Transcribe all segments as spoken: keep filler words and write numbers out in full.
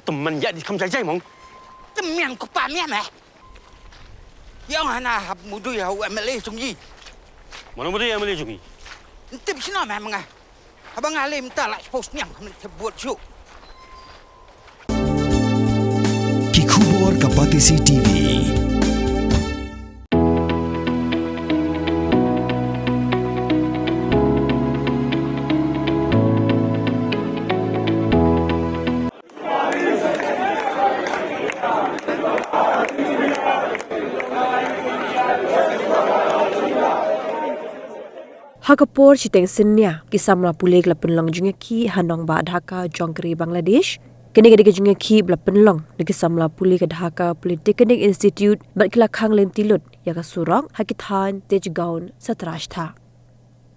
Tymmen ïa di kham jai jai mong. Tymmen ko pa mian eh. Ïa nga na hap mudui ha u M L A jong i. Mano mudui M L A jong i? Ntip sino meh menga. Haba nga lem ta la post niang khamne te buat ju. Ki khubor ka Batesi T V. Ha ka por shiteng synñia, ki samla pule ki la pynlong jingïakhih ha nongbah Dhaka jong ka ri Bangladesh. Kane ka dei ka jingïakhih ba la pynlong da ki samla pule ka Dhaka Polytechnic Institute bad ki la khang lynti lut ïa ka surok ha ki thaiñ Tejgaon Satrashtha.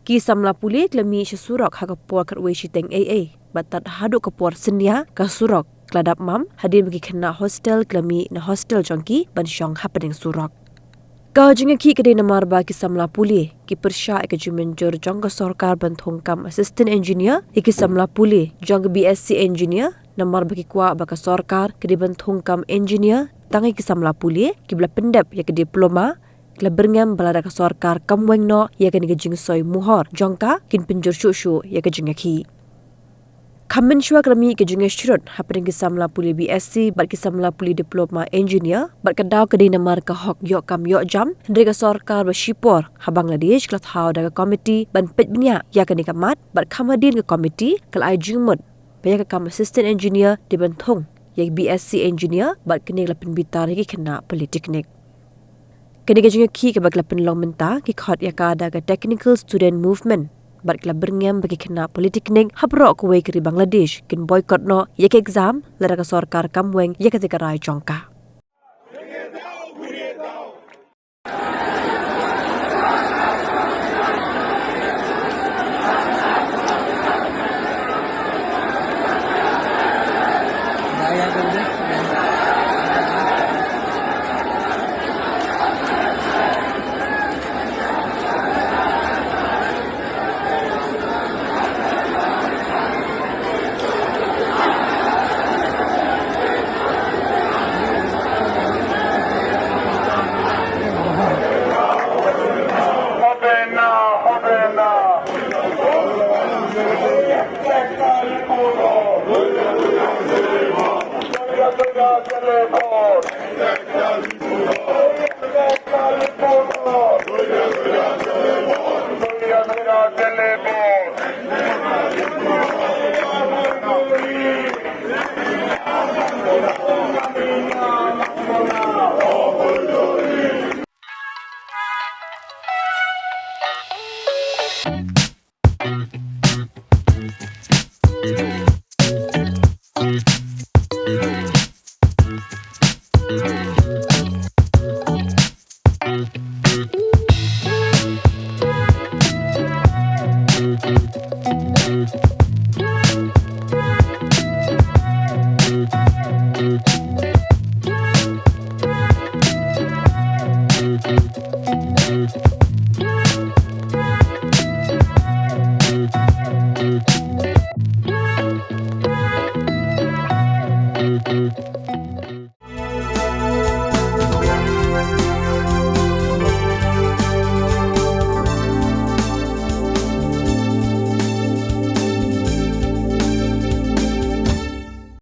Ki samla pule ki la mih sha surok ha ka por khatwei shiteng eiei bad tad haduh ka por synñia ka surok ka la dap mam hadien ba ki khynnah hostel ki la mih na hostel jong ki ban shong hapdeng surok. Ka jingïakhih ka dei namar ba ki samla pule ki pyrshah ïa ka jingmynjur jong ka sorkar ban thung kam assistant engineer ïa ki samla pule jong ka B S C engineer, namar ba ki kwah ba ka sorkar ka dei ban thung kam engineer tang ïa ki samla pule kiba la pyndep ïa ka diploma, ki la byrngem ba lada ka sorkar kam weng noh ïa kane ka jingsoi muhor jong ka, kin pynjur shuh shuh ïa ka jingïakhih. Kham mynshuwa ka la mih ka jingïasyrut hapdeng ki samla pule B S C bad ki samla pule diploma engineer, bad ka daw ka dei namar ka hok ïoh kam ïoh jam, hynrei ka sorkar ba shipor ha Bangladesh ka la thaw da ka komiti ban peit bniah ïa kane ka mat, bad kham hadien ka komiti ka la ai jingmut ba ïa ka kam assistant engineer dei ban thung ïa B S C engineer bad kane ka la pynbitar ïa ki khynnah polytechnic. Kane ka jingïakhih kaba ki la pynlong mynta ki khot ïa ka da ka Technical Student Movement bad ki la byrngem ba ki khynnah polytechnic hapoh kawei ka ri Bangladesh kin boycott noh ïa ka exam lada ka sorkar kam weng ïa kata ka rai jong ka.